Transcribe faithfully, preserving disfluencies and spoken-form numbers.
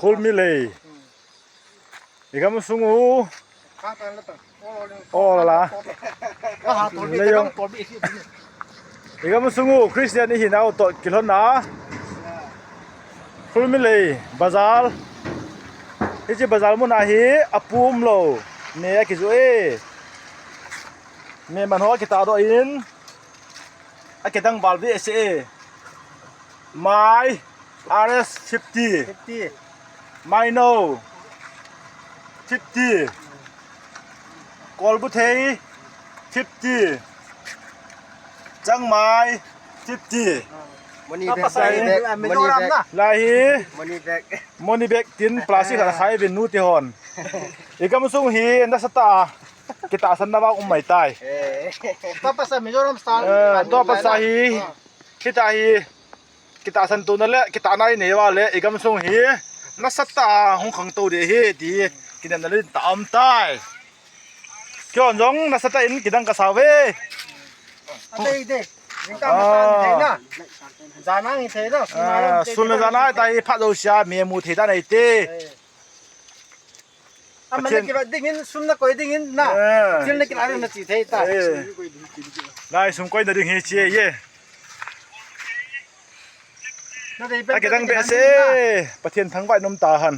Khulmilei. Igam sung u. Ol la. Igam sung u Christian ihinau toh kilhonna. Khulmilei bazar. Hiche bazar muna hi apu umlou. Me akijoh e. Me man ho akitahdoh in. Akidang val behseh e. Mai, R S fifty. Fifty. Maino, fifty. Kolbuthei, fifty. Changmai, fifty. Money bag, money bag, money bag. Lai hi. Money bag. Money bag tin plastic khat akhai uvin nu te hon. Igam sung hi nasatah a kitahsan na vang um mai tai. Tua pasal Mizoram style. Tua pasal hi, hita hi kitahsan tona le kitahna inei uva le igam sung hi nasatah a hung khangtou ding ahi ti kinepna le tah aum tai. Keiho jong nasatah in kidang kasa uve. Adei dei. Jingkah masa thei na. Jana hi thei na. Sun le jana tai phat jousea mi mu thei dan ahi te. Amani kivat dingin, sum nakoi dingin na. Thil nakilah na chi thei ta. Lai sum koina ding hi chi e. Akidang behseh. Pathen thangvah in um tahen.